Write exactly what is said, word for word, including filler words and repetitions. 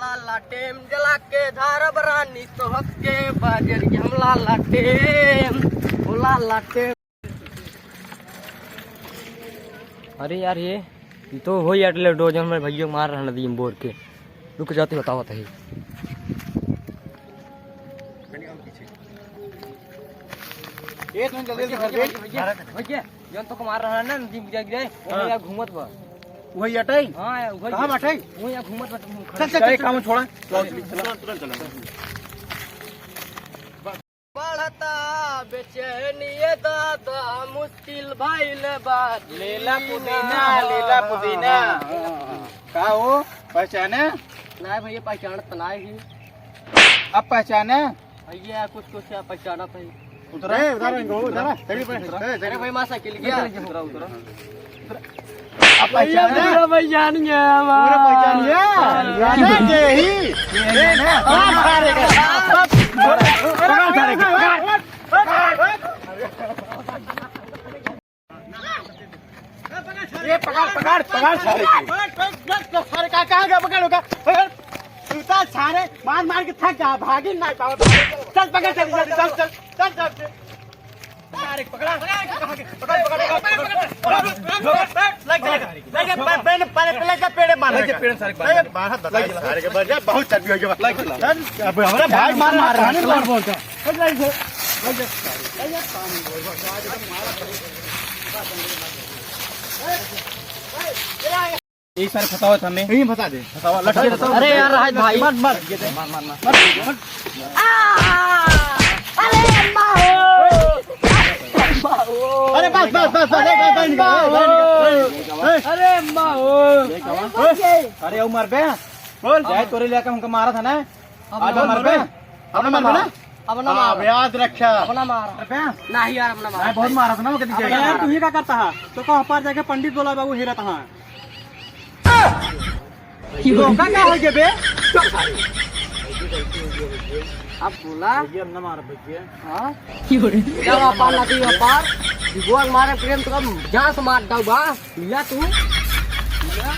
लालटेन जला के धारब रानी तोहके बाजरिया हम लालटेन, ओ लालटेन। अरे यार, ये, ये तो होई एटले डो जौन मेरे भैया मार रहा नदी में बोर के। रुक जाते बतावत है। ए, तुम जल्दी जल्दी भर दे। भैया, भैया, जौन तो मार रहा है ना, नदी में गिरा गिरा, वो हाँ। यहाँ घूमत बा। वही अटाई? हाँ, वही। कहाँ अटाई? वो यहाँ घूमत बा, तुम चल, चल, चल, चल, काम छोड़ा। चल, चल, चल, चल, चल। बढ़ता बेचैनी ये दादा, मुश्किल भइल बा। लेला पुदीना, लेला पुदीना। का हो, पहचाने? नाहीं भैया, पहचानत त नाहीं ही। अब पहचाने? भैया, कुछ कुछ पहचानत है। उतरा। ए, उतरा, इनको, उतरा। चलिए, चलिए, चलिए। अरे भाई, माँ साइकिल क्या? उतरा, उतरा। अब भैया, पहचाने? पूरा पहचान गया हमारा। पूरा पहचान गया? जाने के ही। ये है ना? पकड़ सारे को। ये पकड़, पकड़, पकड़ सारे को। सारे का, कहाँ गया? पकड़, पकड़। तू तो सारे मार मार के थक जा, भागी नहीं पावा। चल, पकड़, चल, चल, चल, चल, चल, चल, चल। सारे पकड़ा, पकड़, पकड़, पकड़, पकड़, पकड़, लग जा, लग जा, पहले, पहले, पहले जा, पेड़े मार। लग जा, पेड़े सारे को। लग जा, बाहर बता, सारे के बच जा, बहुत चर्बी हो गया। लग जा। चल, अब हमारा भाई मार रहा है, मार बोलता। लग जा, लग जा, लग जा, पानी बोल, बोल, आज तो मारा। यही सारे फंसावत हमें। यही फंसा दे, फंसावा, लटका दे। अरे यार, राहत भाई। मत, मत, ये दे। मार, मार, मार। मत, मत। आ! अरे अम्मा हो! अम्मा हो! अरे बस, बस, बस, बस, अरे बस, बस, अम्मा हो! बस, बस, बस। अरे अम्मा हो! अरे ओ मर बे। बोल। जाए तोरे लेके हमको मारा था ना। अब आज ना मर बे। मारा। अब ना मर बे ना। अब ना हाँ, मारा। अब याद रखा। अब ना मारा। मर बे। नहीं यार, अब ना मारा। नहीं, बहुत मारा था ना वो, कहती अब ना जाएगा। मारा। तू ही का करता है? तो कहो, पार जाके पंडित बोला, बाबू हेरा तहाँ। धोखा का हो गया बे? अब बोला। भैया, हम ना मारब भैया। हाँ? क्या व्यापार लाती व्यापार? दिगुआ मारे प्रेम तो कम जान से मार डाउ बा। मिला तू? मिला?